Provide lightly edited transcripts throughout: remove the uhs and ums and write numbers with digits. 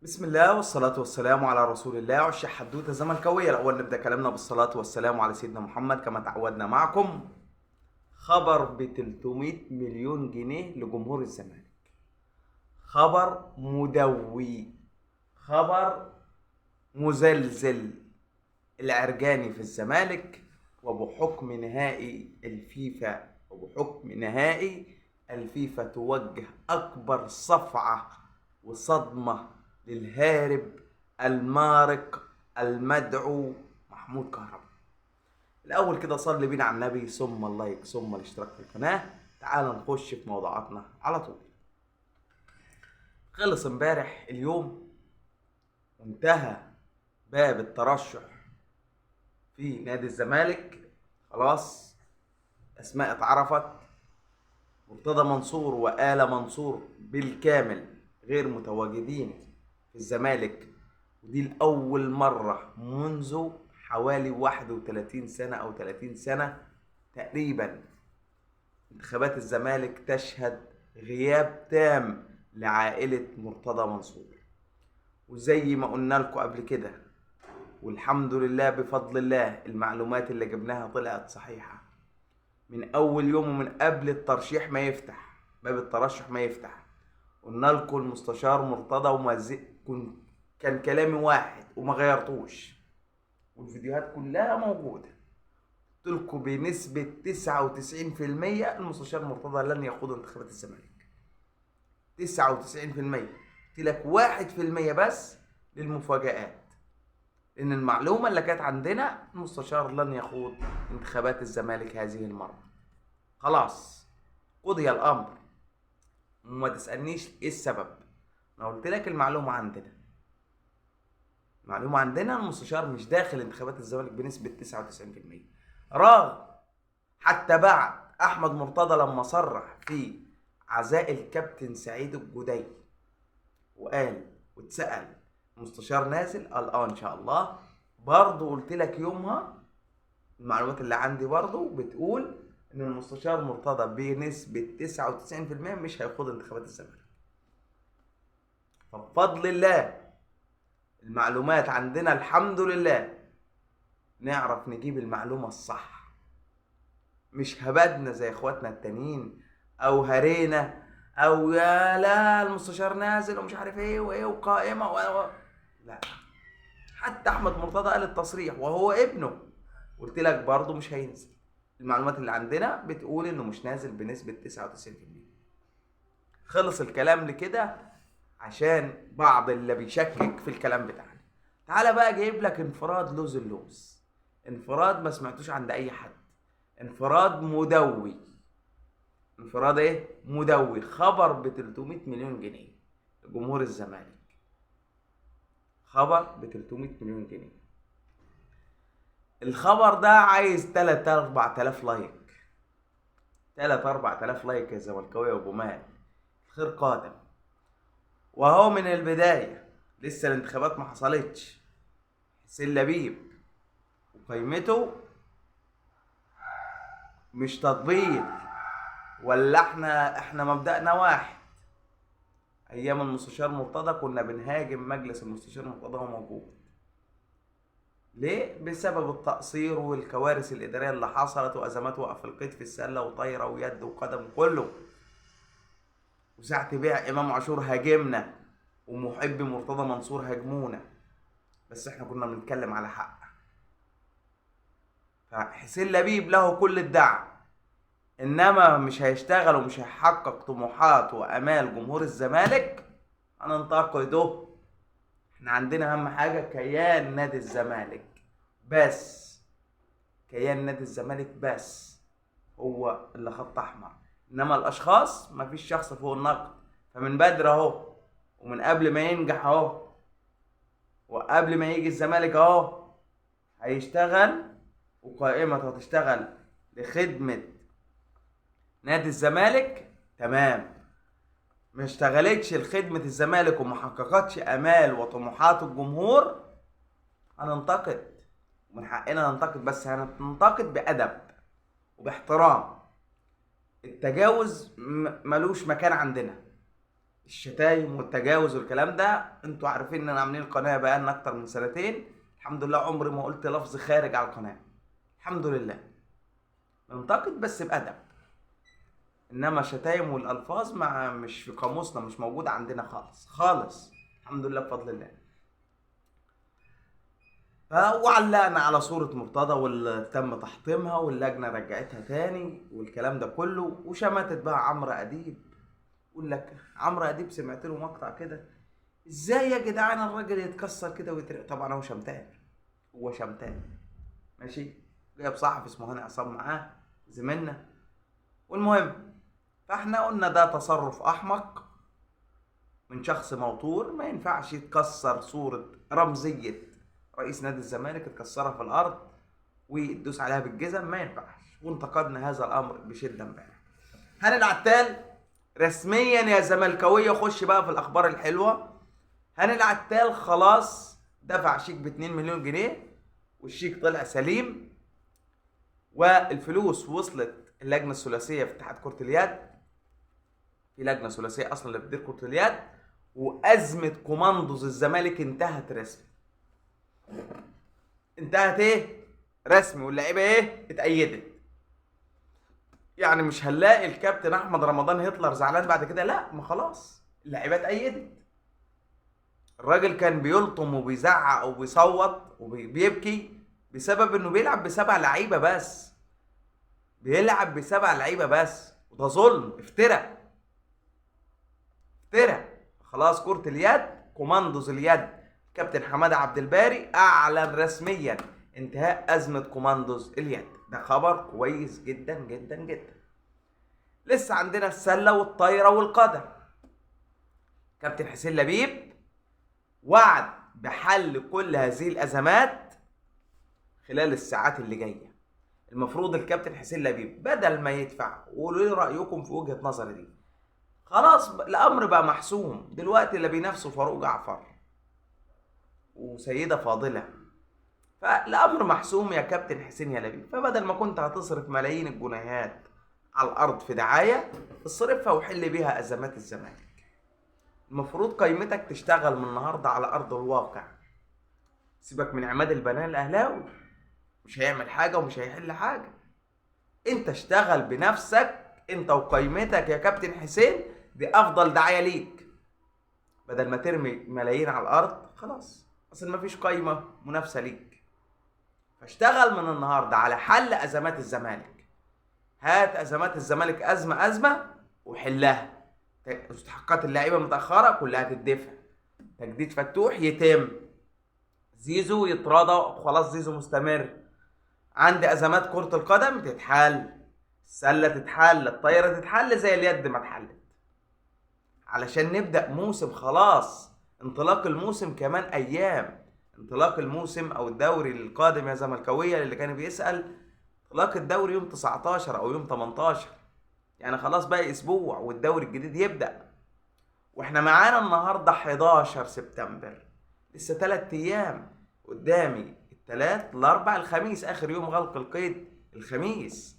بسم الله والصلاة والسلام على رسول الله. عشاق حدوتة زملكاوية. الأول نبدأ كلامنا بالصلاة والسلام على سيدنا محمد كما تعودنا معكم. خبر ب 300 مليون جنيه لجمهور الزمالك، خبر مدوي، خبر مزلزل العرجاني في الزمالك، وبحكم نهائي الفيفا، وبحكم نهائي الفيفا توجه أكبر صفعة وصدمة للهارب المارق المدعو محمود كهربا. الأول كده صلي بينا على النبي، ثم ال like ثم الاشتراك في القناة. تعال نخش في موضوعاتنا على طول. خلص امبارح اليوم وانتهى باب الترشح في نادي الزمالك، خلاص أسماء اتعرفت. مرتضى منصور وآل منصور بالكامل غير متواجدين في الزمالك، ودي الأول مرة منذ حوالي 31 سنة أو 30 سنة تقريبا انتخابات الزمالك تشهد غياب تام لعائلة مرتضى منصور. وزي ما قلنا لكم قبل كده، والحمد لله بفضل الله المعلومات اللي جبناها طلعت صحيحة من أول يوم ومن قبل الترشيح ما يفتح، باب الترشح ما يفتح، قلنا لكم المستشار مرتضى كان كلامي واحد وما غيرتوش، والفيديوهات كلها موجودة. قلت لكم بنسبة 99% المستشار مرتضى لن يخوض انتخابات الزمالك، 99%. قلت لك 1% بس للمفاجآت، لأن المعلومة اللي كانت عندنا المستشار لن يخوض انتخابات الزمالك هذه المرة. خلاص قضي الأمر، وما تسألنيش إيه السبب، أنا قلت لك المعلومة عندنا. المعلومة عندنا المستشار مش داخل انتخابات الزمالك بنسبة 99%، رغم حتى بعد أحمد مرتضى لما صرح في عزاء الكابتن سعيد الجدي وقال واتسأل المستشار نازل، قال إن شاء الله. برضه قلت لك يومها المعلومات اللي عندي برضه بتقول إن المستشار مرتضى بنسبة 99% مش هيخوض انتخابات الزمالك. فبفضل الله المعلومات عندنا الحمد لله، نعرف نجيب المعلومة الصح، مش هبدنا زي اخواتنا التانيين او هرينا او يا لا المستشار نازل ومش عارف ايه وايه وقائمة لا. حتى احمد مرتضى قال التصريح وهو ابنه، قلت لك برضه مش هينزل. المعلومات اللي عندنا بتقول انه مش نازل بنسبة 99%. خلص الكلام لكده عشان بعض اللي بيشكك في الكلام بتاعنا. تعالى بقى جايب لك انفراد لوز اللوز، انفراد ما سمعتوش عند اي حد، انفراد مدوي، انفراد ايه؟ مدوي. خبر ب 300 مليون جنيه لجمهور الزمالك، خبر ب 300 مليون جنيه. الخبر ده عايز 3 4000 like، 3 4000 like يا زملكاويه وجمال. الخير قادم، وهو من البداية لسه الانتخابات ما حصلتش. حسين لبيب وقيمته مش تطبيل، ولا احنا مبدأنا واحد. ايام المستشار مرتضى كنا بنهاجم مجلس المستشار مرتضى وهو موجود. ليه؟ بسبب التقصير والكوارث الإدارية اللي حصلت وأزمات وقف القيد في السلة وطايرة ويد وقدم كله. وساعة بيع إمام عاشور هاجمنا، ومحب مرتضى منصور هاجمونا، بس احنا كنا بنتكلم على حق. فحسين لبيب له كل الدعم، انما مش هيشتغل ومش هيحقق طموحات وامال جمهور الزمالك هننتقده. احنا عندنا اهم حاجة كيان نادي الزمالك بس، كيان نادي الزمالك بس هو اللي خط احمر، انما الاشخاص مفيش شخص فوق النقد. فمن بدري اهو، ومن قبل ما ينجح اهو، وقبل ما يجي الزمالك اهو، هيشتغل وقائمته هتشتغل لخدمة نادي الزمالك. تمام، ما اشتغلتش لخدمة الزمالك وما حققتش امال وطموحات الجمهور هننتقد، ومن حقنا ننتقد، بس هننتقد بأدب وباحترام. التجاوز ملوش مكان عندنا. الشتايم والتجاوز والكلام ده، انتوا عارفين ان انا عاملين القناة بقالنا اكتر من سنتين، الحمد لله عمري ما قلت لفظ خارج على القناة، الحمد لله. ننتقد بس بأدب، انما شتايم والالفاظ مع مش في قاموسنا، مش موجود عندنا خالص خالص، الحمد لله بفضل الله. وعلقنا على صورة مرتضى واللي تم تحطيمها واللجنة رجعتها تاني والكلام ده كله، وشمتت بقى عمرو أديب. يقول لك عمرو أديب سمعت له مقطع كده، ازاي يا جدعان الراجل يتكسر كده ويترق؟ طبعا هو شمتان، هو شمتان ماشي، جايب صحفي اسمه هاني عصام معاه زميلنا. والمهم فاحنا قلنا ده تصرف احمق من شخص موتور، ما ينفعش يتكسر صورة رمزية رئيس نادي الزمالك، اتكسرها في الارض وتدوس عليها بالجزم، ما ينفعش. وانتقدنا هذا الامر بشده امبارح. هاني العتال رسميا يا زملكاويه، خش بقى في الاخبار الحلوة. هاني العتال خلاص دفع شيك ب 2 مليون جنيه، والشيك طلع سليم، والفلوس وصلت اللجنة الثلاثية في اتحاد كره اليد. في لجنة ثلاثية اصلا اللي بتدير كره اليد. وازمة كوماندوز الزمالك انتهت رسمي. انتهت ايه؟ رسمي. واللعيبة ايه؟ اتأيدت. يعني مش هنلاقي الكابتن احمد رمضان هتلر زعلان بعد كده، لا ما خلاص اللعيبة اتأيدت. الراجل كان بيلطم وبيزعق وبيصوت وبيبكي بسبب انه بيلعب بسبع لعيبة بس، بيلعب بسبع لعيبة بس، وده ظلم، افترى افترى. خلاص كرة اليد، كوماندوز اليد، كابتن حمادة عبد الباري اعلن رسميا انتهاء ازمة كوماندوز اليد. ده خبر كويس جدا جدا جدا. لسه عندنا السلة والطايره والقدم. كابتن حسين لبيب وعد بحل كل هذه الازمات خلال الساعات اللي جاية. المفروض الكابتن حسين لبيب بدل ما يدفع، وقولوا لي رايكم في وجهه نظري دي، خلاص الامر بقى محسوم دلوقتي. اللي بينافسوا فاروق جعفر وسيده فاضلة، فالامر محسوم يا كابتن حسين يا لبيب. فبدل ما كنت هتصرف ملايين الجنيهات على الارض في دعاية، اصرفها وحل بيها ازمات الزمالك. المفروض قيمتك تشتغل من النهارده على ارض الواقع. سيبك من عماد البنان الاهلاوي، مش هيعمل حاجة ومش هيحل حاجة. انت اشتغل بنفسك انت وقيمتك يا كابتن حسين، دي افضل دعاية ليك. بدل ما ترمي ملايين على الارض، خلاص اصل مفيش قايمة منافسه ليك. فاشتغل من النهارده على حل ازمات الزمالك. هات ازمات الزمالك ازمة ازمة وحلها. مستحقات اللعيبة متاخرة كلها تدفع، تجديد فتوح يتم، زيزو يتراضى خلاص زيزو مستمر. عندي ازمات كره القدم تتحل، السلة تتحل، الطايره تتحل زي اليد ما اتحلت، علشان نبدا موسم. خلاص انطلاق الموسم كمان ايام، انطلاق الموسم او الدوري القادم يا زملكاويه اللي كان بيسال، انطلاق الدوري يوم 19 او يوم 18، يعني خلاص باقي اسبوع والدوري الجديد يبدا. واحنا معانا النهارده 11 سبتمبر، لسه 3 ايام قدامي، الثلاث الاربع الخميس اخر يوم غلق القيد الخميس.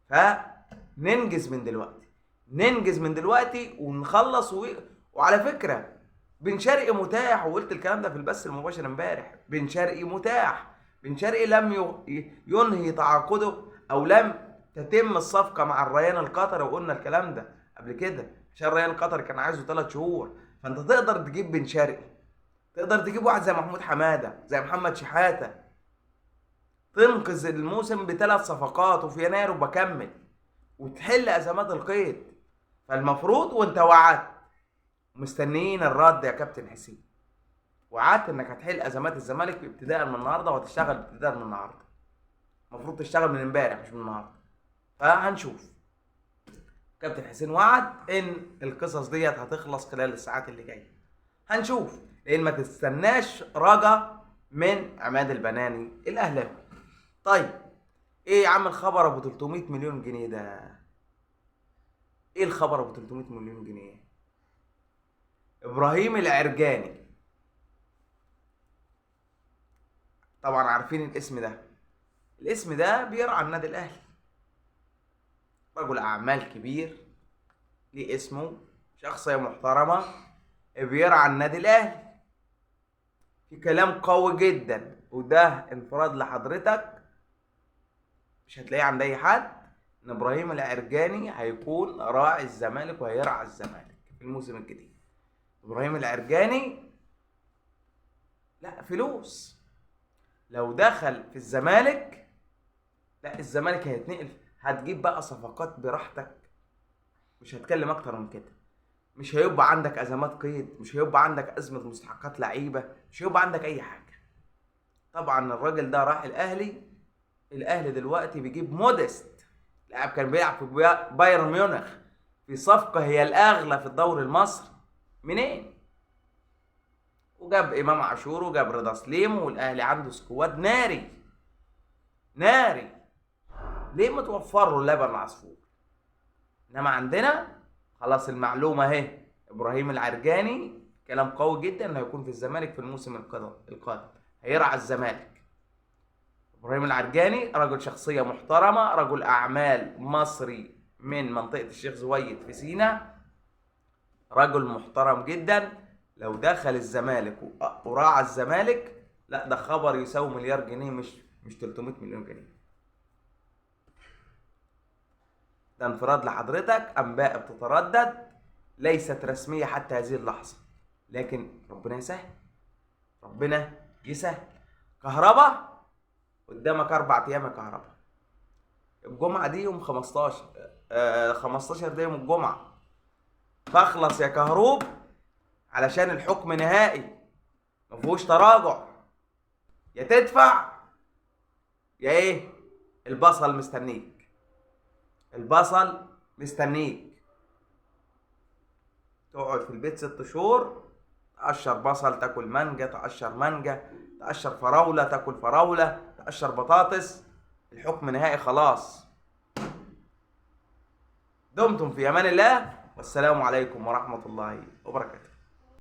فننجز من دلوقتي، ننجز من دلوقتي ونخلص. وعلى فكرة بن شرقي متاح، وقلت الكلام ده في البث المباشر امبارح. بن شرقي متاح، بن شرقي لم ينهي تعاقده او لم تتم الصفقة مع الريان القطري، وقلنا الكلام ده قبل كده عشان الريان القطري كان عايزه 3 شهور. فانت تقدر تجيب بن شرقي، تقدر تجيب واحد زي محمود حمادة، زي محمد شحاته، تنقذ الموسم ب3 صفقات وفي يناير وبكمل، وتحل ازمات القيد. فالمفروض، وانت وعدت، مستنيين الرد يا كابتن حسين، وعدت انك هتحل ازمات الزمالك ابتداء من النهارده، وهتشتغل ابتداء من النهارده. المفروض تشتغل من امبارح مش من النهارده. فهنشوف. كابتن حسين وعد ان القصص ديت هتخلص خلال الساعات اللي جاية، هنشوف، لان ما تستناش رجا من عماد البناني الاهلاوي. طيب ايه يا عم الخبر ابو 300 مليون جنيه ده؟ ايه الخبر ابو 300 مليون جنيه؟ ابراهيم العرجاني، طبعا عارفين الاسم ده، الاسم ده بيرعى النادي الاهلي، رجل اعمال كبير ليه اسمه، شخصية محترمه، بيرعى النادي الاهلي. في كلام قوي جدا، وده انفراد لحضرتك مش هتلاقيه عند اي حد، ان ابراهيم العرجاني هيكون راعي الزمالك وهيرعى الزمالك في الموسم الجديد. ابراهيم العرجاني لا فلوس، لو دخل في الزمالك لا الزمالك هيتنقل، هتجيب بقى صفقات براحتك، مش هتكلم اكتر من كده. مش هيبقى عندك ازمات قيد، مش هيبقى عندك ازمة مستحقات لعيبة، مش هيبقى عندك اي حاجة. طبعا الراجل ده راح الاهلي، الاهلي دلوقتي بيجيب موديست، لاعب كان بيلعب في بايرن ميونخ، في صفقة هي الاغلى في الدوري المصري منين؟ وجاب امام عاشور وجاب رضا سليم، والاهلي عنده squad ناري ناري. ليه ما توفروا لبن العصفور؟ انما عندنا خلاص المعلومة اهي، ابراهيم العرجاني كلام قوي جدا انه هيكون في الزمالك في الموسم القادم، هيرعى الزمالك. ابراهيم العرجاني رجل شخصية محترمه، رجل اعمال مصري من منطقة الشيخ زويد في سينا، رجل محترم جدا. لو دخل الزمالك وراعى الزمالك، لا ده خبر يساوي مليار جنيه، مش 300 مليون جنيه. ده انفراد لحضرتك، انباء بتتردد ليست رسمية حتى هذه اللحظة، لكن ربنا يسهل، ربنا يسهل. كهربا قدامك 4 ايام يا كهربا. الجمعة دي يوم 15، 15 ده يوم الجمعة، فاخلص يا كهروب علشان الحكم نهائي مفيهوش تراجع، يا تدفع يا ايه، البصل مستنيك، البصل مستنيك. تقعد في البيت 6 شهور، تقشر بصل تاكل مانجا، تقشر مانجا، تقشر فراولة تاكل فراولة، تقشر بطاطس. الحكم نهائي خلاص. دمتم في امان الله، والسلام عليكم ورحمة الله وبركاته.